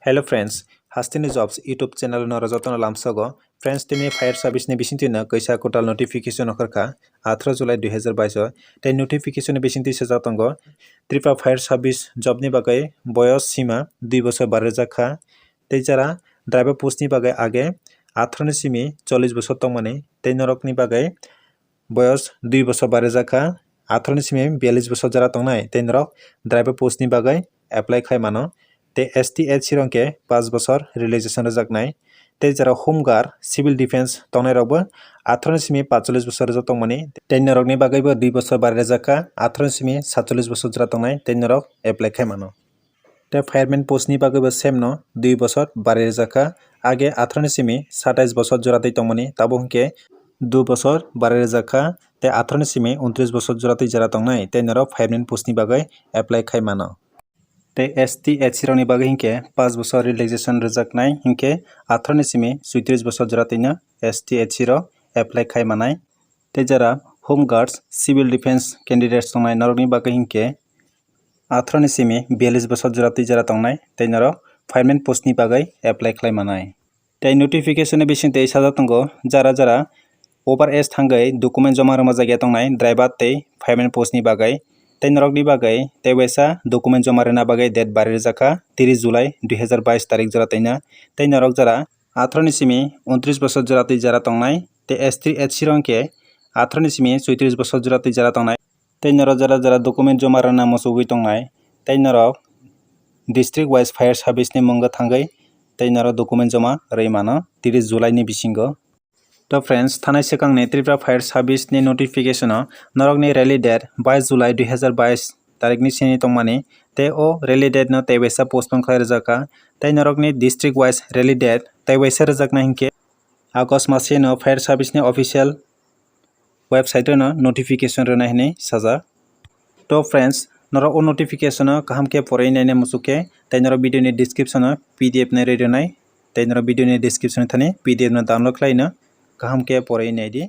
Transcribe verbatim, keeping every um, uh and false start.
Hello friends, Hasteni Jobs YouTube channel no jotono lamsogo. Friends, tini fire service ni bisingtwi no kaisa kwtal notification okhorkha, atharo July dui hazar bais o. Tei notification ni bisingtwi sajak tongo, Tripura fire service job ni bagwi boyos sima dui bosor bari rwjak kha. Tei jara driver post ni bagwi age atharo ni simi chollish bosor tongmani, tei norok ni bagwi boyos dui bosor bari rwjak kha, atharo ni simi biyallish bosor jora tongnai, tei norok driver post ni bagwi apply khai mano. Tei S T H C rok hwnkhe paanch bosor relaxation rwjaknai. Tei jora home guard, civil defense tongnai rokbo atharo ni simi paanchchollish bosor rwjak tongmani, tei norok ni bagwi bo dui bosor bari rwjak kha, atharo ni simi satchollish bosor jora tongnai, tei norok apply khai mano. Tei fireman post ni bagwi bo same no dui bosor bari rwjak kha. Age atharo ni simi satais bosor jora twi tongmani, tabuk hwnkhe dui bosor bari rwjak kha. Tei atharo ni simi untris bosor jora twi jora tongnai, tei norok fireman post ni bagwi apply khai mano. Tei S T H C rok ni bagwi hwnkhe paanch bosor relaxation rwjaknai, hwnkhe atharo ni simi suitris bosor jora twi no S T H C rok apply khai manai. Tei jara home guards, civil defense candidates tongnai, norokni bagwi hwnkhe atharo ni simi biyallish bosor jora twi jora tongnai, tei norok fireman post ni bagwi apply khlai manai. Tei notification ni bisingtwi sajak tongo, jara jara over age thangwi document joma rwma jagya tongnai driver tei fireman post ni bagwi, tei norokni bagwi tei waisa document joma rwna bagwi date bari rwjak kha, tris July dui hazar bais tarik jora twi no, tei norok jara atharo ni simi untris bosor jora twi jora tongnai, tei S T H C rok hwnkhe atharo ni simi suitris bosor jora twi jora tongnai. Tei norok jara jara document joma rwna muchugwi tongnai, tei norok district wise fire service ni mwngo thangwi tei norok document joma rwi mano tris July ni bisingo. To friends, thanai swkangni Tripura Fire Service ni notification o norokni rally date bais July dui hazar bais tarik ni sini tongmani, tei o rally date no tei waisa postpone khlai rwjak kha, tei norokni district wise rally date tei waisa rwjaknai hinkhe August masni no Fire Service ni official website o no notification rwnai hinwi sajak. To friends, norok o notification no kaham khe porwi naina muchuk khe, tei norok video ni description o P D F nai rwi rwnai, tei norok video ni description thani P D F no download khlai no kaham khe porwi nai di.